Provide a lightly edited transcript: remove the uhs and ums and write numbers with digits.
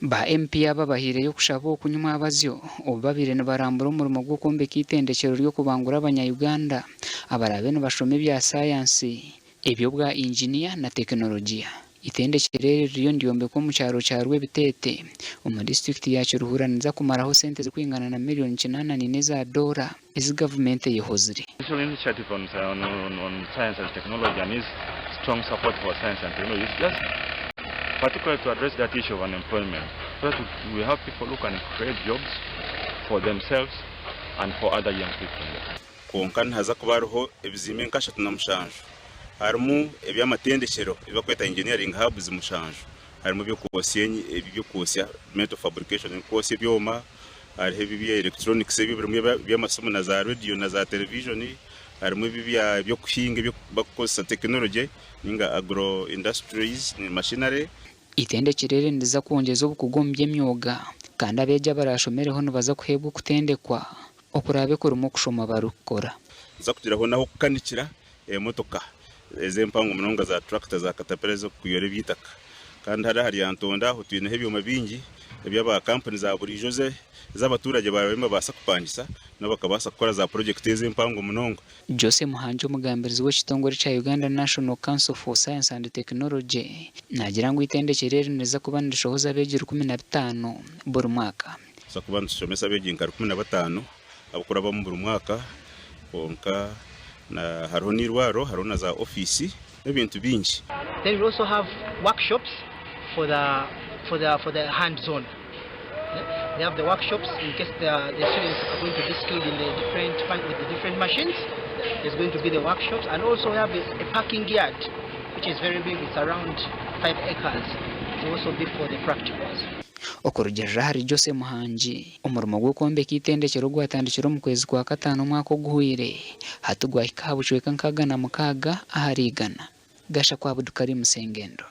Ba MP aba bahaireyo okushaba oku nyumwabazyo obu babaire nibarambura omurimo gw'okwombeka eitendekyero ry'okubangura abanya-Uganda abaraabe nibashoma ebya sayansi, eby'obwa inginiya na tekinologiya. Eitendekyero eri ririyo niryombekwa omu kyaro kya Rwebiteete omu disiturikiti ya Kiruhura niriza kumaraho sente zirikwingana na miriyoni 84 eza doora ezi gavumenti eyehozire. National Initiative on Science and Technology and his strong support for science and technology is just particularly to address that issue of unemployment so that we have people who can create jobs for themselves and for other young people in the country. Kwonka nihaza kuba hariho ebizimbe nka 37, harimu eby'amatendekyero ebi barikweta engineering hubs mushanju, harimu eby'okwosya metal fabrication, eby'okwosya ebyoma, hariho ebya electronics ebyo birimu eby'amasimu na za rediyo na za terevijoni, harimu eby'okuhinga ebi barikukozesa tekinologye ninga agro industries machinery. Eitendekyero eri niriza kwongyeza obukugu omu by'emyoga kandi abeegi abaraashomereho nibaza kuheebwa okutendekwa okuraabe kurimu okushoma barikukora. Nituza kugiraho n'ah'okukanikira emotoka ez'empango munonga za turakita za katapira ez'okuyora eby'eitaka. Kandi hariya ahari Lyantonde aho twineho ebyoma bingi eby'aba kampuni za buriijo ez'abaturage baabaire nibabaasa kupangisa nabo bakabaasa kukora za purojekiti ez'empango munonga. Jose Muhangi omugambirizi w'ekitongore kya Uganda National Council for Science and Technology naagira ngu eitendekyero eri niriza kuba nirishohoza abeegi 15 buri mwaka. Nituza kuba nitushomesa abeegi nka 15 ab'okurabamu buri mwaka kwonka hariho n'eirwariro hariho na za ofiisi n'ebintu bingi. Then we also have workshops for the for the for the hands on. They have the workshops in case the, the students are going to be skilled in the different with the different machines. There's going to be the workshops and also we have a, a parking yard which is very big. It's around 5 acres. To also be for the practicals. Okurugiirira ahari Jose Muhangi, omurimo gw'okwombeka eitendekyero gwatandikire omu kwezi kwa kataano omwaka oguhweire, hati gwahika aha bucweka 66%. Gashakwa Abdulkarim Sengendo.